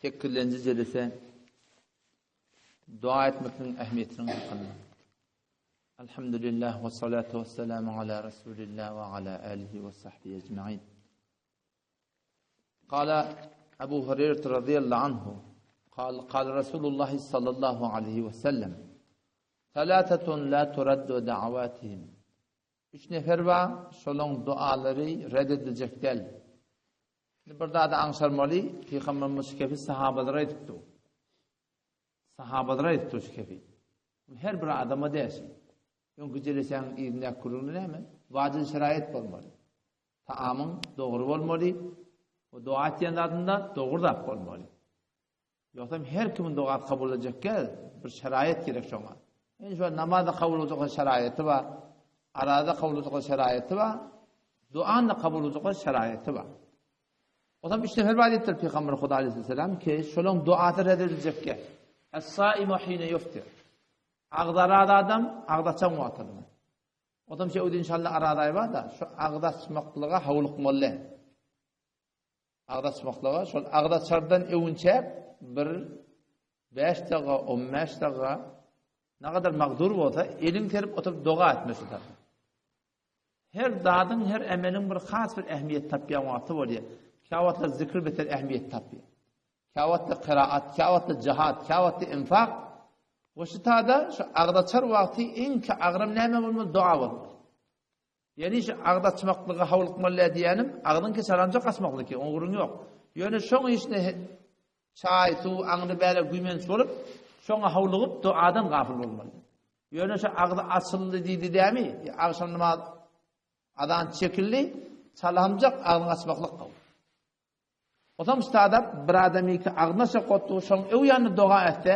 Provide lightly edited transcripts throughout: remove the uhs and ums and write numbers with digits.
Sekizinji jelese dua etmekligiň ähmiýetiniň hakynda. Elhamdülillah we salatu we selamu ala Resulillah we ala alihi we sahbihi ecmaîn. Kala Ebu Hureyre radıyallahu anhu قال قال رسول الله صلى الله عليه وسلم ثلاثة لا ترد دعواتهم Üç nefer bar, şolaň dualary red ediljek däl. Indi bir zady aňşarmaly, Pygamberimiz şu kefi sahabalara aýdypdy. Sahabalara aýdypdy şu kefi. Her bir adama däl. Öňki jelesäň yzyndaky gürrüňde näme? Wajyp şeraýat bolmaly. Taamyň dogry bolmaly. O dua etýän zadynda dogry zat bolmaly. Ýogsam her kimiň dogasy kabul boljak däl, bir şeraýat gerek şoňa. Indi şu namaz-da kabul boljak şeraýaty bar, araza kabul boljak şeraýaty bar, duan-da kabul boljak şeraýaty bar. Otam üç nefer bar diýipdir Pygamber Huda aleyhisselam ki, şolaň duasy red ediljek däl. Es-saimu hine yuftir. Agzarada adam agzaçan wagtynda. Otam şey inşallah araday bar-da, şu agzaçmaklyga howlukmaly. Agyz açmaklyga şol agyz açardan öwünçäk bir bäş daga, 15 daga nagadar magdur bolsa, eliň serip oturyp doga etme şu tarapa. Her zadyň, her emeliň bir has bir ähmiýet tapýan wagty bolýar. Käwagtlar zikr beter ähmiýet tapýar. Käwagtda kiraat, käwagtda jihad, käwagtda infak. We şu tada şu agyz açar wagty iň agram näme bolmaly? Doga bolmaly. Ýöne şu agyz açmaklyga howlukmaly däl diýýänim, agzyň kesalanjak açmaklyk, oňa gürrüň ýok. Ýöne şoň işine çaý, suw, aňry bäre güýmenç bolup, şoňa howlugyp duadan gafyl bolmaly. Ýöne şu agzy açyldy diýdi dämi, agşam namaz azan çekildi, çalamjak agzyňy açmaklyk gowy. Onsoň üstadap bir adamyňky agzyna şokotdy, şoň öw ýanynda doga etse,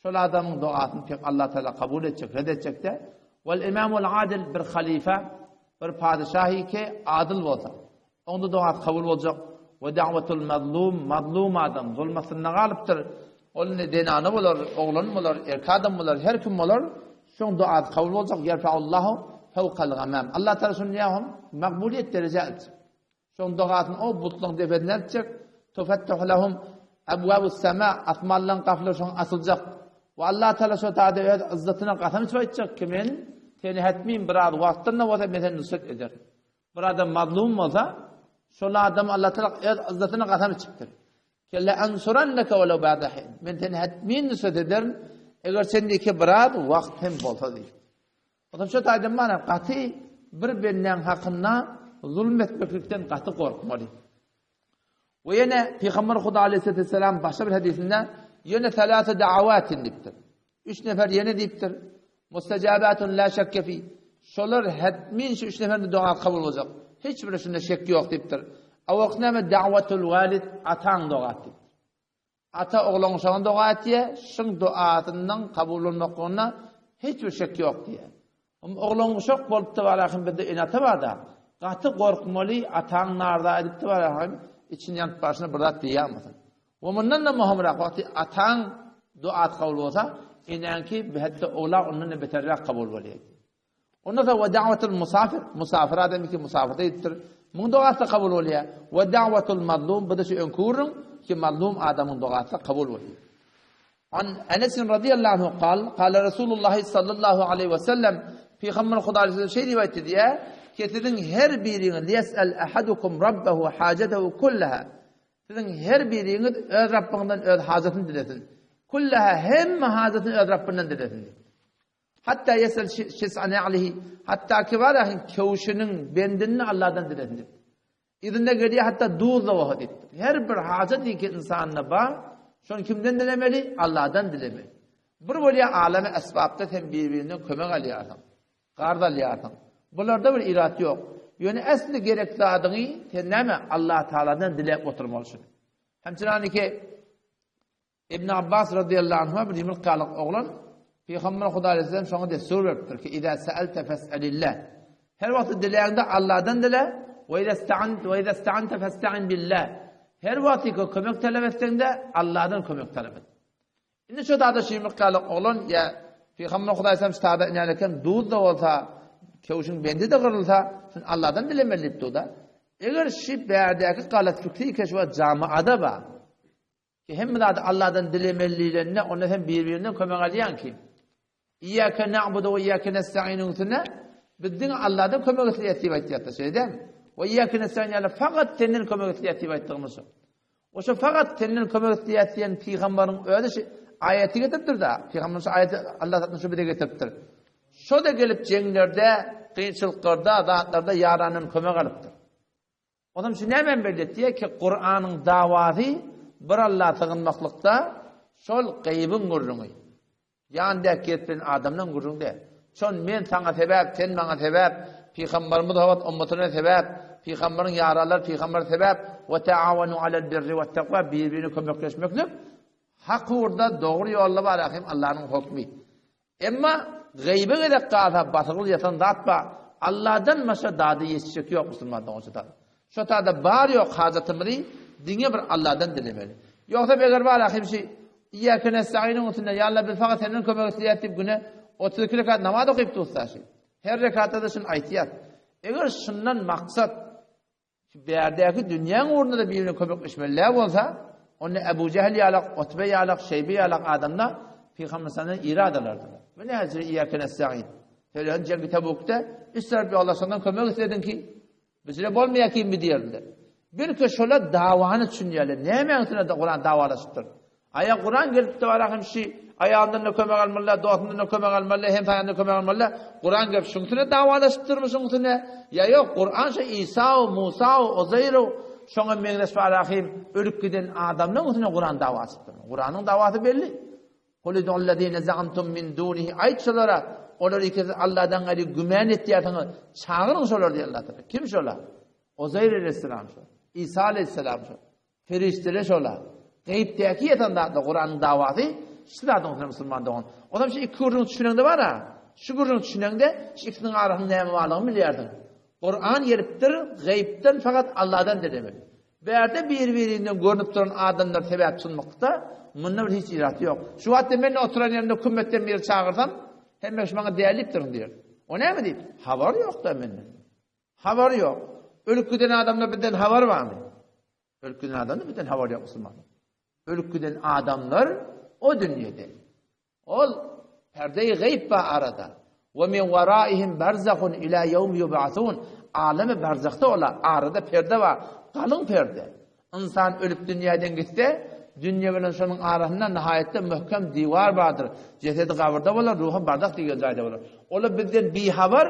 şol adamyň dogasyny pek Allah Taala kabul etjek, red etjek de. Wal imamul adil bir halifa, bir padyşahy ki adyl bolsa, onda dogasy kabul boljak. We da'watul mazlum, mazlum adam zulm astynda galypdyr. Ol ne zenana bolar, oglan bolar, erkek adam bolar, her kim bolar, şoň dogasy kabul boljak. Yerfa'ullahu fawqal gamam. Allah Taala şony ýa makbuliýet dereje etjek. Şoň dogasyny o butlaryň depesine eltjek, Tufettehu lehum ebwabus sema, asmanlaryň gapylary şoňa açyljak. We Allah Taala şo taýda öz yzzatyna kasam içip aýtjak ki, men seni hetmin biraz wagtdan-da bolsa men seni nusret ederin. Bir adam mazlum bolsa, şol adam Allah Taala öz yzzatyna kasam içipdir. Ke le ansuranneke welew ba'da hin. Men seni hetmin nusret ederin, eger sendeki biraz wagt hem bolsa diýip. Onsoň şu taýdan mana gaty bir bendäň hakynda zulum etmeklikden gaty gorkmaly. We ýene Pygamber Huda aleyhisselam başga bir hadisinde ýene salasa da'awatin diýipdir. Üç nefer ýene diýipdir. Mustajabatun la şekke fi. Şolar hetmin şu üç neferiň doga kabul boljak. Hiç bir şunda şek ýok diýipdir. Awak näme da'watul walid ataň doga diýipdir. Ata oglan şoňa doga etýär, şuň duasynyň kabul bolmaklygyna hiç bir şek ýok diýýär. Oglan uşak bolupdy barahym bizde ene-ata barda. Gaty gorkmaly ataň narza edipdi barahym içini ýanyp barşyna bir zat diýýärmisin? We mundan-da möhümräk wagty ataň duasy kabul bolsa, eneňki hatda oglan ondan-da beterräk kabul bolýar. Ondan soň we da'watul musafir, musafir adam ki musafirde ýitdir. Muň dogasy da kabul bolýar. We da'watul mazlum, bu da şu öňki gürrüň ki mazlum adamyň dogasy da kabul bolýar. An Enes radiyallahu anhu kal, kala Resulullah sallallahu aleyhi ve sellem, Peygamber Huda aleyhi şeý diýip aýtdy diýä, ki siziň her biriňiz liyes'el ahadukum rabbahu hajatehu kullaha. Siziň her biriňiz öz Rabbiňizden öz hajatyny dilesin. Kullaha hemme hajatyny öz Rabbinden dilesin. Hatda ýesel şis'a na'lihi, hatda ki bar ahyň köwşüniň bendini Allahdan dilesin diýip. Yzynda gelýär hatda duz da bolsa diýip. Her bir hajat ki insanda bar, şony kimden dilemeli? Allahdan dilemeli. Bir bolýar alamy esbapda sen bir-birinden kömek alýarsyň, garz alýarsyň. Bularda bir irat ýok. Ýöne esli gerek zadyňy sen näme Allah Taaladan diläp oturmaly şuny. Hemçinani ki Ibn Abbas radiyallahu anhuma bir ýumurtgalyk oglan Pygamber Huda aleyhisselam şoňa dessur beripdir ki, "Iza sa'alta fas'alillah." Her wagt diläňde Allahdan dile, we iza ista'ant we iza ista'anta fasta'in billah. Her wagt ki kömek talap etseňde Allahdan kömek talap et. Indi şu dada şu ýumurtgalyk oglan ýa Pygamber Huda aleyhisselam şu dada inen eken duz da bolsa, kewşiň bendi de gyrylsa, şun Allahdan dilemeli diýipdi da. Eger şu bärdäki galat fikri keşwa jamaada bar. Ki hemme zady Allahdan dilemeli diýlende, onda sen bir-birinden kömek alýaň ki. Iyyake na'budu we iyyake nesta'in üstüne biz diňe Allahdan kömek isleýäs diýip aýtýarlar, şeýle dälmi? We iyyake nesta'in ýaly fakat senden kömek isleýäs diýip aýtdygymyz şo. Oşo fakat senden kömek isleýäs diýen pygamberiň özi şu aýaty getiripdir-da. Pygamber şu aýaty Allah tarapyndan şu bize getiripdir. Şo-da gelip jeňlerde, kynçylyklarda, zatlarda ýarandan kömek alypdyr. Onam şu nämäni belli etýär ki, Kuranyň dawasy bir Alla sygynmaklykda şol gaýybyň gürrüňi. Ýan däk gelip bilen adamlaň gürrüňi däl. Şon men saňa sebäp, sen maňa sebäp, pygamberimiz howat ummatyna sebäp, pygamberiň ýaranlary pygambere sebäp, we taawanu alal birri we takwa bir-birine kömekleşmeklik hak ugurda dogry ýolda bar ahim Allanyň hokmy. Emma gaýyba gezek galsa basygyl ýatan zat bar. Alladan başga dada ýetişjek ýok musulman dogan şu tada. Şo tada bar ýok hajatymyzy diňe bir Alladan dilemeli. Ýogsam eger bar ahim şi Iyyake nestaîniň üstünde ýa Allah biz fakat senden kömek isleýäs diýip güne 32 rekat namaz okyp dursa şi. Her rekatda-da şuny aýtýas. Eger şundan maksat Şu bärdäki dünýäň ugrunda-da birine kömekleşmeli bolsa, onda Ebu Jähl ýalak, Utbe ýalak, Şeýbe ýalak adamlar Pygamber sallallahu irad alardylar. Bu nähili Iyyake nesta'in? Söýlen Jengi Tebukda üç tarap ýoldaşlardan kömek islediň ki, bizle bolmaýar kim bi diýerdiler. Belki şolar dawany düşünýärler. Nämäň üstüne Kuran dawalaşypdyr? Aýa Kuran gelipdi bara hem şi aýalyndan da kömek almaly, dostundan da kömek almaly, hem saýandan kömek almaly. Kuran gelip şuň üstüne dawalaşypdyrmy şuň üstüne? Ýa ýok, Kuran şu Isa, Musa, Uzaýr şoňa meňzeş bara hem ölüp giden adamlaryň üstüne Kuran dawa açypdyr. Kuranyň dawasy belli. Kul ud'ullezine za'amtum min dunihi aýt şolara, olar ikisi Allahdan gaýry gümän etýärsiňiz, çagyryň şolary diýýär Allah Taala. Kim şolar? Uzaýr aleyhisselam şo. Isa aleyhisselam şo. Perişdeler şola. Gaýypdäki ýatan zatlar Kuranyň dawasy şu zadyň üstüne musulman dogan. Onam şu iki gürrüňi düşüneňde bar-a. Şu gürrüňi düşüneňde şu ikisiniň arasynda näme barlygyny bilýärsiň. Kuran gelipdir, gaýypdan fakat Allahdan dilemeli. Bärde bir-birinden görnüp duran adamlar sebäp çynlykda munda bir hiç iraty ýok. Şu wagtda men oturan ýerimde kümmetden biri çagyrsam, hemme kişi maňa dälipdirin diýer. O näme diýip? Habar ýok-da menden. Habary ýok. Ölüp giden adamda bizden habar barmy? Ölüp giden adamda bizden habar ýok musulman. Ölüp giden adamlar o dünýede. Ol perde-i gaýb bar arada. Ve min waraihim barzahun ila ýewm yub'asun. Alemi barzahda ola arada perde bar. Galyň perde. Ynsan ölüp dünýäden gitse, dünýe bilen şonuň arasynda nihaýatda möhkem diwar bardyr. Jesedi gabyrda bolar, ruhy barzah diýen jaýda bolar. Olar bizden bihabar,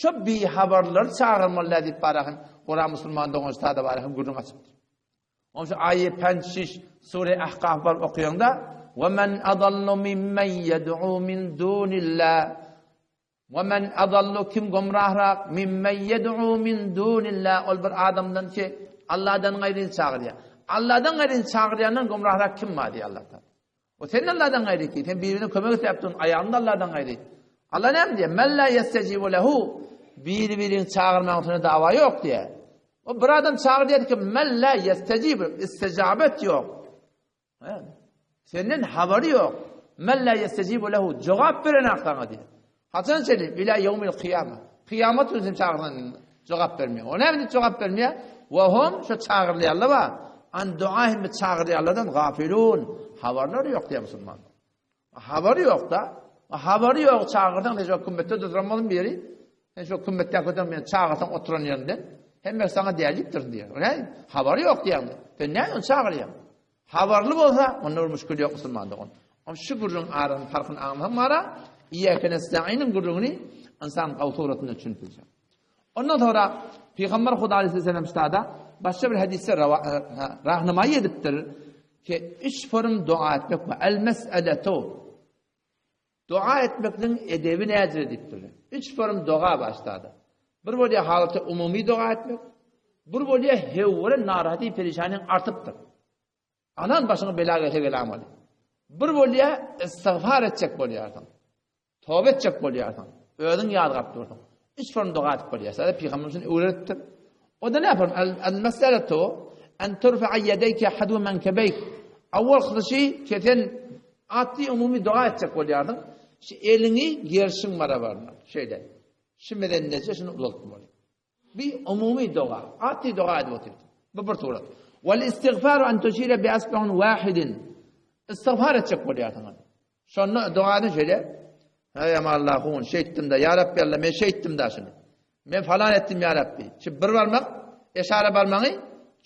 şo bihabarlary çagyrmaly däl diýip barahyn Kuran musulman dogan ştada barahyn gürrüň açypdyr. Onuň şu aýy penç şiş sure Ahkaf baryp okaýaňda, Ve men adallu mimmen yed'u min dunillah Ve men adallu kim gümrahrak mimmen yed'u min dunillah ol bir adamdan ki Allahdan gaýryny çagyrýar. Allahdan gaýryny çagyrýandan gümrahrak kim bar diýýär Allah Taala. O sen Allahdan gaýry ki sen birine kömek isläp durun aýagyň da Allahdan gaýry. Allah näme diýýär? Men la yestejibu lehu biri birini çagyrmagyň üstüne dawa ýok diýýär. O bir adam çagyrýar ki men la yestejibu istijabet ýok. Senden habary ýok. Men la yestejibu lehu jogap berenak saňa diýýär. Haçan çenli? Ila ýewmil kyýama. Kyýamat güni sen çagyrsaň jogap bermeýär. O näme diýip jogap bermeýär? Wa hum şu çagyrylýanlar bar. An duahim çagyrylýanlardan gafilun. Habarlary ýok diýýär musulman. Habary ýok-da. Habary ýok çagyrsaň sen şu kümmetde duran bolsun biri. Sen şu kümmetde köden men çagyrsaň oturan ýerinden hemme saňa dälipdir diýýär. O näme? Habary ýok diýýär. Sen näme ony çagyrýaň? Habarly bolsa, onda bir müşkil ýok musulman dogan. Ol şu gürrüň aranyň parkyny aňlasaň bara, Iyyake nesta'iniň gürrüňini ynsan gawy suratynda düşünip biljek. Ondan sonra Pygamber Huda aleyhisselam ştada başga bir hadisde e, rahnamaýy edipdir ki üç form dua etmek we el mes'eletu Doga etmekligiň edebi nädire diýipdirler. Üç form doga bar ştada. Bir bolýar halaty umumy doga etmek, bir bolýar hewwere narahaty perişanyň artypdyr. Anan başyňa bela gelse gelamaly. Bir bolýar istigfar etjek bolýarsyň. Toba etjek bolýarsyň. Özüň ýazgap dursuň. Üç form doga edip bolýar. Sada pygamber üçin öwredipdir. O da näme form? Al meselatu en turfa'a yedeyke hadu menkebeyk. Awwal kylyşy kesen Atly umumy doga etjek bolýarsyň, şu eliňi gerşiň barabaryna, şeýle, şu mezendeje şuny uzaltmaly. Bir umumy doga, atly doga edip otyrsyň. Bu bir surat. Wal istigfaru an tuşire bi asba'in wahidin. Istigfar etjek bolýarsyňyz. Şonda dogany şeýle, Heý Allahun, şeýtdim-de, ýa Rabbi Allah, men şeýtdim-de şuny. Men falan etdim ýa Rabbi. Şu bir barmak, eşara barmagy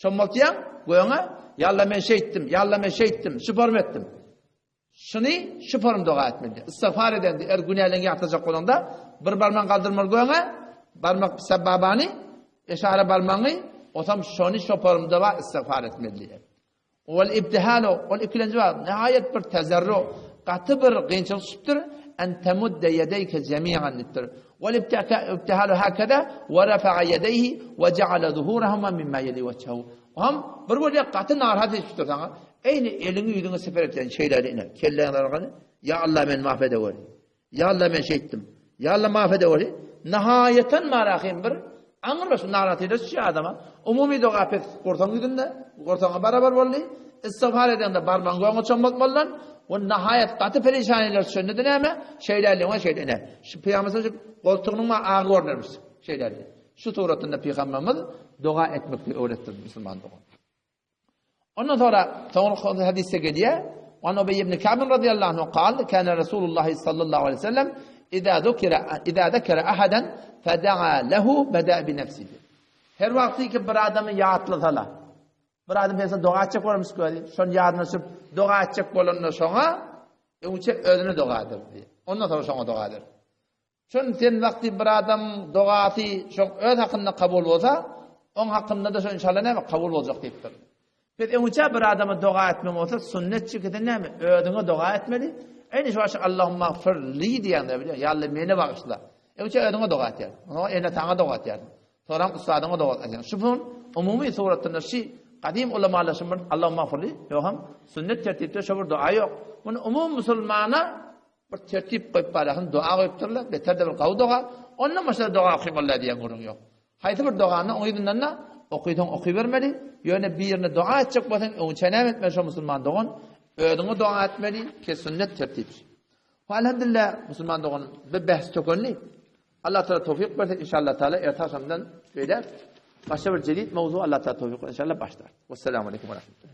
çommaltýaň, göňe, ýa Allah men şeýtdim, ýa Allah men şeýtdim, şu form etdim. Şuny şu form doga etmeli. Istigfar edende, er günälerini ýatlajak bolanda, bir barmagyny galdyrmaly göňe, barmak sebabany, eşara barmagyny, osam şony şu formda istigfar etmeli. Wal ibtihalu, ol ikilenji bar, nihaýat bir tezerru, gaty bir kynçylyk düşüpdir, en temudde ýedeýke jemi'an diýipdir. Wal ibtihalu hakeza we rafa'a ýedeýhi we ja'ala zuhurahuma mimma ýeli wejhehu. Oňam bir bolýar gaty narahat edipdir saňa. Eýni eliňi ýüzüňe seper etýän şeýle ine, kelläňi arkaly, ýa Allah meni maf edeweri. Ýa Allah men şeýtdim. Ýa Allah maf edeweri. Nihaýatan marahym bir aňrybaşy narahatyna düşýär adama. Umumy doga pes gursaň ýüzünde, gursaňa barabar boldy. Istigfar edeňde barmagyň göňe çommaltmalydan. We nihaýat gaty perişanlylar düşende-de näme? Şeýläliň we şeýle ine. Şu pygamber şu goltugynyň ma agy görnermiş. Şeýläli. Şu suratynda pygamberimiz doga etmekli öwretdi musulman dogan. Ondan sonra soňra hadisde gelýär. An Ubey ibn Ka'b radıyallahu anhu kal, kana Resulullah sallallahu aleyhi ve sellem iza zukira iza zekara ahadan fedaa lehu bada bi nefsihi. Her wagty ki bir adamy ýatlasala, bir adam hese doga etjek bolmuş gözi, şon ýadyna düşüp doga etjek bolanda şoňa öňçe özüne doga eder. Ondan sonra şoňa doga eder. Şon sen wagty bir adam dogasy şoň öz hakynda kabul bolsa, oň hakynda-da şo inşallah näme kabul boljak diýipdir. Biz öňçä bir adama doga etmek bolsa sünnet çekiden näme özüňe doga etmeli. Eýni şu başy Allahumma gfir li diýende bilýän, ýa Allah meni bagyşla. Öňçä özüňe doga etýär. Oňa ene taňa doga etýär. Soram ustadyňa doga etýär. Şu bun umumy suratynda şu gadym ulamalar şu bir Allahumma gfir li ýok hem sünnet tertipde şu bir doga ýok. Muny umumy musulmana Bir tertip goýup barýarsyň, doga goýupdyrlar, beter-de bir gowy doga. Ondan başga doga okymaly diýen gürrüň ýok. Haýsy bir dogany oň yzyndan-da okysaň okybermeli, ýöne birine doga etjek bolsaň, öňçä näme etmeli şo musulman dogan? Özüňe doga etmeli, ki sünnet tertip. Elhamdülillah, musulman dogan, bir bähs tökendi. Allah Teala towfik berse, inşallah Teala erte akşamdan beýläk başga bir jedid mowzu Allah Teala towfik inşallah başlar. Wesselamu aleýkum we rahmetullah.